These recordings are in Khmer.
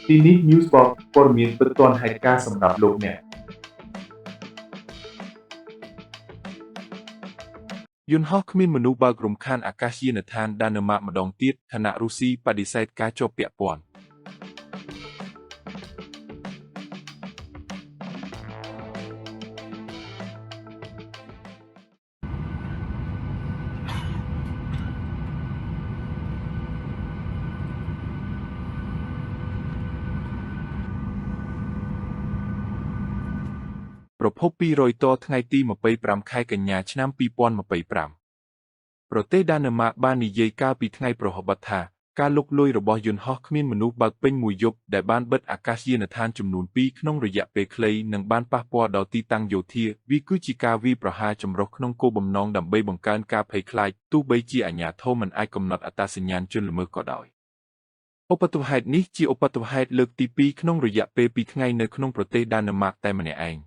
ទីនេះ Newsbox ព័ត៌មានពិតទាន់ហេតុការណ៍សម្រាប់លោកអ្នក យន្តហោះគ្មានមនុស្សបើករំខានអាកាសយានដ្ឋានដាណឺម៉ាកម្ដងទៀតខណៈរុស្ស៊ីបដិសេធការជាប់ពាក់ព័ន្ធប្រភពពីរយតថ្ងៃទី25ខែកញ្ញាឆ្នាំ2025ប្រទេសដាណឺម៉ាកបាននិយាយកាលពីថ្ងៃប្រហបថាការលុកលុយរបស់យន្តហោះគ្មានមនុស្សបើកពេញមួយយប់ដែលបានបិទអាកាសយានដ្ឋានចំនួន2ក្នុងរយៈពេលខ្លីនិងបានប៉ះពាល់ដល់ទីតាំងយោធាវាគឺជាការវាយប្រហារចម្រុះក្នុងគោលបំណងដើម្បីបង្កើនការភ័យខ្លាចទោះបីជាអាជ្ញាធរមិនអាចកំណត់អត្តសញ្ញាណជនល្មើសក៏ដោយឧបទ្ទវហេតុនេះជាឧបទ្ទវហេតុលើកទី2ក្នុងរយៈពេល2ថ្ងៃនៅក្នុងប្រទេសដាណឺម៉ាកតែម្នាក់ឯង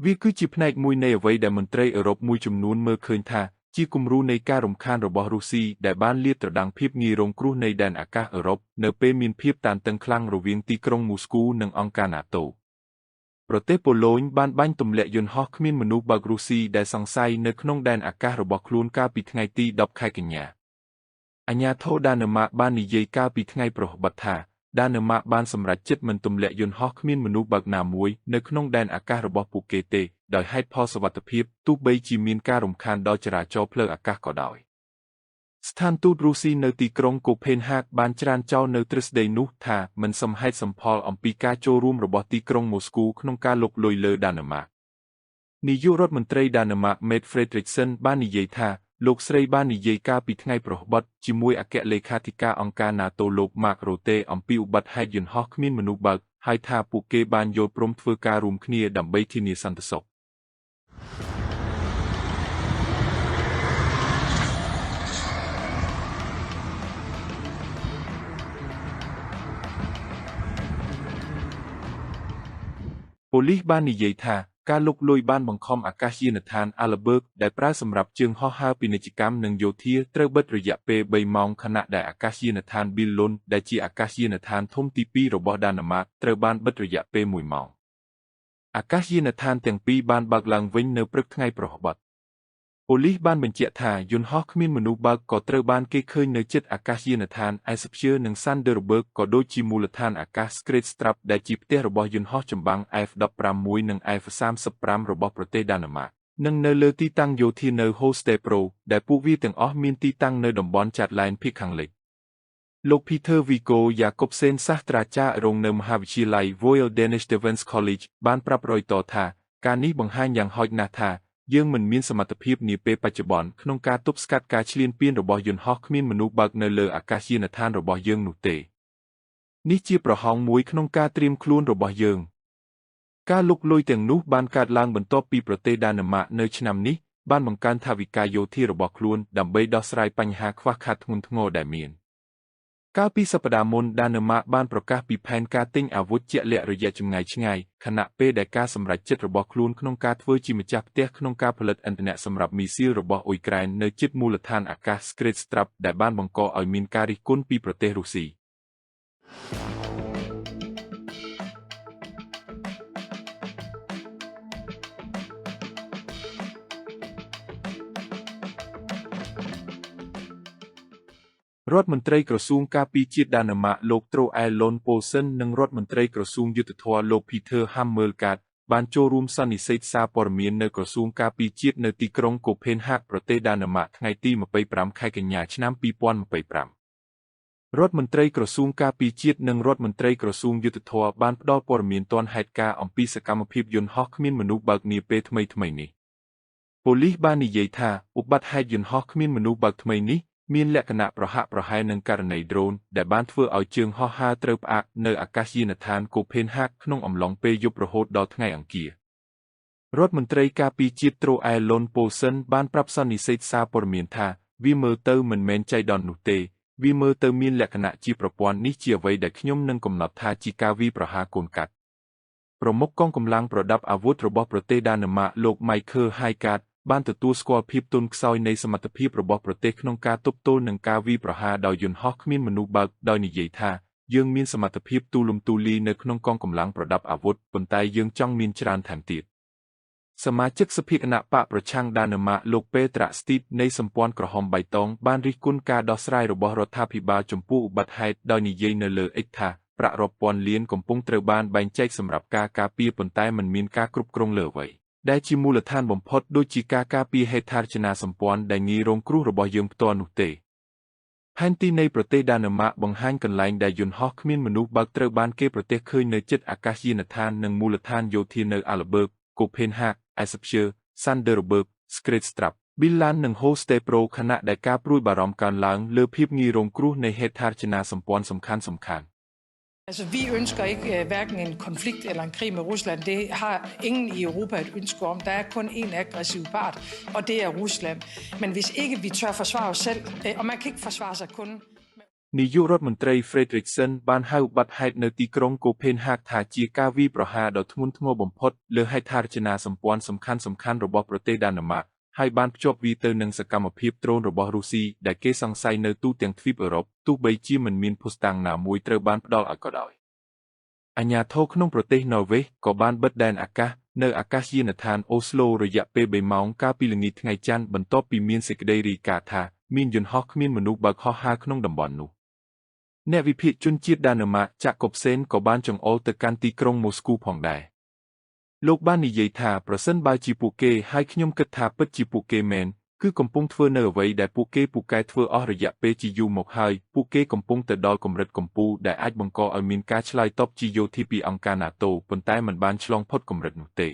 វាគឺជាផ្នែកមួយនៃអ្វីដែលមន្ត្រីអឺរ៉ុបមួយចំនួនមើលឃើញថាជាគំរូនៃការរំខានរបស់រុស្ស៊ីដែលបានលាតត្រដាងភាពងាយរងគ្រោះនៃដែនអាកាសអឺរ៉ុបនៅពេលមានភាពតានតឹងខ្លាំងរវាងទីក្រុងមូស្គូនិងអង្គការ NATO ប្រទេសប៉ូឡូញបានបាញ់ទម្លាក់យន្តហោះគ្មានមនុស្សបើករុស្ស៊ីដែលសង្ស័យនៅក្នុងដែនអាកាសរបស់ខ្លួនកាលពីថ្ងៃទី10ខែកញ្ញាអាជ្ញាធរដាណឺម៉ាកបាននិយាយកាលពីថ្ងៃប្រហបថាដាណឺម៉ាកបានសម្រេចចិត្តមិនទម្លាក់យន្តហោះគ្មានមនុស្សបើកណាមួយនៅក្នុងដែនអាកាសរបស់ពួកគេទេដោយហេតុផលសុវត្ថិភាពទោះបីជាមានការរំខានដល់ចរាចរណ៍ផ្លូវអាកាសក៏ដោយស្ថានទូតរុស្ស៊ីនៅទីក្រុងកូផេនហាកបានច្រានចោលនៅទ្រឹស្ដីនោះថាមិនសមហេតុសមផលអំពីការចូលរួមរបស់ទីក្រុងមូស្គូក្នុងការលុកលុយលើដាណឺម៉ាកនាយករដ្ឋមន្ត្រីដាណឺម៉ាកមេតហ្វ្រេឌរិកសិនបាននិយាយថាលោកស្រីបាននិយាយកាលពីថ្ងៃប្រហបជាមួយអគ្គលេខាធិការអង្គការ NATO លោកម៉ាករ៉ូតេអំពីឧបទ្ទហេតុយន្តហោះគ្មានមនុស្សបើកហើយថាពួកគេបានយល់ព្រមធ្វើការរួមគ្នាដើម្បីធានាសន្តិសុខប៉ូលីសបាននិយាយថាការលុកលុយបានបង្ខំអាកាសយានដ្ឋានអាល់បឺកដែលប្រើសម្រាប់ជើងហោះហើរពាណិជ្ជកម្មនិងយោធាត្រូវបិទរយៈពេល3ម៉ោងខណៈដែលអាកាសយានដ្ឋានប៊ីលលុនដែលជាអាកាសយានដ្ឋានធំទី2របស់ដាណឺម៉ាកត្រូវបានបិទរយៈពេល1ម៉ោងអាកាសយានដ្ឋានទាំងពីរបានបើកឡើងវិញនៅព្រឹកថ្ងៃប្រហបប៉ូលីសបានបញ្ជាក់ថាយន្តហោះគ្មានមនុស្សបើកក៏ត្រូវបានគេឃើញនៅជិតអាកាសយានដ្ឋានអេសព្យឺនិងសាន់ឌឺបឺកក៏ដូចជាមូលដ្ឋានអាកាស Skrydstrup ដែលជាផ្ទះរបស់យន្តហោះចម្បាំង F-16 និង F-35 របស់ប្រទេសដាណឺម៉ាកនិងនៅលើទីតាំងយោធានៅ Holstebro ដែលពួកវាទាំងអស់មានទីតាំងនៅតំបន់ Jutland ភាគខាងលិចលោក Peter Viggo Jacobsen សាស្ត្រាចារ្យរងនៅមហាវិទ្យាល័យ Royal Danish Defence College បានប្រាប់រយតថាការនេះបង្ហាញយ៉ាងហោចណាស់ថាយើងមិនមានសមត្ថភាពនាពេលបច្ចុប្បន្នក្នុងការទប់ស្កាត់ការឈ្លានពានរបស់យន្តហោះគ្មានមនុស្សបើកនៅលើអាកាសយានដ្ឋានរបស់យើងនោះទេនេះជាប្រហោងមួយក្នុងការត្រៀមខ្លួនរបស់យើងការលុកលុយទាំងនោះបានកើតឡើងបន្ទាប់ពីប្រទេសដាណឺម៉ាកនៅឆ្នាំនេះបានបង្កើនថវិកាយោធារបស់ខ្លួនដើម្បីដោះស្រាយបញ្ហាខ្វះខាតធ្ងន់ធ្ងរដែលមានកាលពីសប្តាហ៍មុនដាណឺម៉ាកបានប្រកាសពីផែនការទិញអាវុធជាក់លាក់រយៈចម្ងាយឆ្ងាយខណៈពេលដែលការសម្រេចចិត្តរបស់ខ្លួនក្នុងការធ្វើជាម្ចាស់ផ្ទះក្នុងការផលិតឥន្ធនៈសម្រាប់មីស៊ីលរបស់អ៊ុយក្រែននៅជិតមូលដ្ឋានអាកាស Skrydstrup ដែលបានបង្កឲ្យមានការរិះគន់ពីប្រទេសរុស្ស៊ីរដ្ឋមន្ត្រីក្រសួងការពារជាតិដាណឺម៉ាកលោកត្រូអែលលុនប៉ូលសិននិងរដ្ឋមន្ត្រីក្រសួងយុត្តិធម៌លោក Peter Hummelgaard បានចូលរួមសន្និសីទសារព័ត៌មាននៅក្រសួងការពារជាតិនៅទីក្រុងកូផេនហាកប្រទេសដាណឺម៉ាកថ្ងៃទី25ខែកញ្ញាឆ្នាំ2025រដ្ឋមន្ត្រីក្រសួងការពារជាតិនិងរដ្ឋមន្ត្រីក្រសួងយុត្តិធម៌បានផ្ដល់ព័ត៌មានទាន់ហេតុការណ៍អំពីសកម្មភាពយន្តហោះគ្មានមនុស្សបើកនាពេលថ្មីៗនេះប៉ូលីសបាននិយាយថាឧបទ្ទហេតុយន្តហោះគ្មានមនុស្សបើកថ្មីនេះមានលក្ខណៈប្រហាក់ប្រហែលនឹងករណីដ្រូនដែលបានធ្វើឲ្យជើងហោះហើរត្រូវផ្អាកនៅអាកាសយានដ្ឋានកូផេនហាកក្នុងអំឡុងពេលយប់រហូតដល់ថ្ងៃអង្គាររដ្ឋមន្ត្រីការពារជាតិត្រូអែលលុនប៉ូលសិនបានប្រាប់សន្និសីទសារព័ត៌មានថាវាមើលទៅមិនមែនចៃដន្យនោះទេវាមើលទៅមានលក្ខណៈជាប្រព័ន្ធនេះជាអ្វីដែលខ្ញុំនឹងកំណត់ថាជាការវាយប្រហារកូនកាត់ប្រមុខកងកម្លាំងប្រដាប់អាវុធរបស់ប្រទេសដាណឺម៉ាកលោក Michael Haigard បានទទួលស្គាល់ភាពទន់ខ្សោយនៃសមត្ថភាពរបស់ប្រទេសក្នុងការទប់ទល់នឹងការវាយប្រហារដោយយន្តហោះគ្មានមនុស្សបើកដោយនិយាយថា យើងមានសមត្ថភាពទូលំទូលាយនៅក្នុងកងកម្លាំងប្រដាប់អាវុធប៉ុន្តែយើងចង់មានច្រើនថែមទៀតសមាជិកសភាគណបក្សប្រឆាំងដាណឺម៉ាកលោកពេត្រាស្ទីបនៃសម្ព័ន្ធក្រហមបៃតងបានរិះគន់ការដោះស្រាយរបស់រដ្ឋាភិបាលចំពោះឧបទ្ទហេតុដោយនិយាយនៅលើ X ថាប្រាក់រាប់ពាន់លានកំពុងត្រូវបានបែងចែកសម្រាប់ការការពារប៉ុន្តែមិនមានការគ្រប់គ្រងលើអ្វីដែលជាមូលដ្ឋានបំផុតដូចជាការការពារហេដ្ឋារចនាសម្ព័ន្ធដែលងាយរងគ្រោះរបស់យើងផ្ទាល់នោះទេផែនទីនៃប្រទេសដាណឺម៉ាកបង្ហាញកន្លែងដែលយន្តហោះគ្មានមនុស្សបើកត្រូវបានគេប្រទះឃើញនៅជិតអាកាសយានដ្ឋាននិងមូលដ្ឋានយោធានៅអាល់បឺកកូផេនហាកអេសព្យឺសាន់ឌឺរបឺកស្ក្រេតស្ត្រាប់ប៊ីឡាននិងហូស្តេប្រូខណៈដែលការព្រួយបារម្ភកើនឡើងលើភាពងាយរងគ្រោះនៃហេដ្ឋារចនាសម្ព័ន្ធសំខាន់ៗ Altså, vi ønsker ikke hverken en konflikt eller en krig med Rusland. Det har ingen i Europa et ønske om. Der er kun én aggressiv part, og det er Rusland. Men hvis ikke vi tør forsvare os selv, og man kan ikke forsvare sig kun នាយករដ្ឋមន្ត្រី Frederiksen បានហៅឧបទ្ទហេតុនៅទីក្រុងកូផេនហាកថាជាការវាយប្រហារដ៏ធ្ងន់ធ្ងរបំផុតលើហេដ្ឋារចនាសម្ព័ន្ធសំខាន់ៗរបស់ប្រទេសដាណឺម៉ាកហើយបានភ្ជាប់វាទៅនឹងសកម្មភាពដ្រូនរបស់រុស្ស៊ីដែលគេសង្ស័យនៅទូទាំងទ្វីបអឺរ៉ុបទោះបីជាមិនមានភស្តុតាងណាមួយត្រូវបានផ្ដល់ឲ្យក៏ដោយអាជ្ញាធរក្នុងប្រទេសណ័រវេសក៏បានបិទដែនអាកាសនៅអាកាសយានដ្ឋានអូស្លូរយៈពេល3ម៉ោងកាលពីល្ងាចថ្ងៃច័ន្ទបន្ទាប់ពីមានសេចក្តីរាយការណ៍ថាមានយន្តហោះគ្មានមនុស្សបើកហោះហើរក្នុងតំបន់នោះអ្នកវិភាគជនជាតិដាណឺម៉ាកចាក់កុបសេនក៏បានចង្អុលទៅកាន់ទីក្រុងម៉ូស្គូផងដែរលោកបាននិយាយថាប្រសិនបើជាពួកគេហើយខ្ញុំគិតថាពិតជាពួកគេមែនគឺកំពុងធ្វើនៅអ្វីដែលពួកគេពូកែធ្វើអស់រយៈពេលជាយូរមកហើយពួកគេកំពុងទៅដល់កម្រិតកំពូលដែលអាចបង្កឲ្យមានការឆ្លើយតបជាយោធាពីអង្គការ NATO ប៉ុន្តែមិនបានឆ្លងផុតកម្រិតនោះទេរ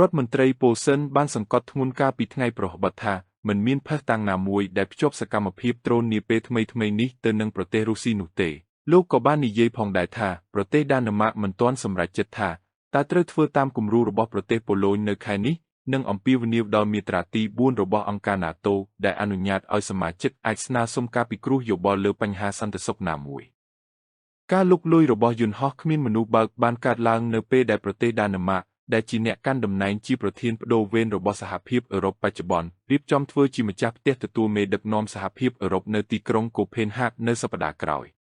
ដ្ឋមន្ត្រីប៉ូសិនបានសង្កត់ធ្ងន់កាលពីថ្ងៃព្រហស្បតិ៍ថាមិនមានភស្តុតាងណាមួយដែលភ្ជាប់សកម្មភាពដ្រូននាពេលថ្មីៗនេះទៅនឹងប្រទេសរុស្ស៊ីនោះទេលោកក៏បាននិយាយផងដែរថាប្រទេសដាណឺម៉ាកមិនទាន់សម្រេចចិត្តថាតើត្រូវធ្វើតាមគំរូរបស់ប្រទេសប៉ូឡូញនៅខែនេះនិងអំពាវនាវដល់មាត្រាទី4របស់អង្គការ NATO ដែលអនុញ្ញាតឲ្យសមាជិកអាចស្នើសុំការពិគ្រោះយោបល់លើបញ្ហាសន្តិសុខណាមួយការលុកលុយរបស់យន្តហោះគ្មានមនុស្សបើកបានកើតឡើងនៅពេលដែលប្រទេសដាណឺម៉ាកដែលជាអ្នកកាន់តំណែងជាប្រធានប្ដូរវេនរបស់សហភាពអឺរ៉ុបបច្ចុប្បន្នរៀបចំធ្វើជាម្ចាស់ផ្ទះទទួលមេដឹកនាំសហភាពអឺរ៉ុបនៅទីក្រុងកូផេនហាកនៅសប្តាហ៍ក្រោយ។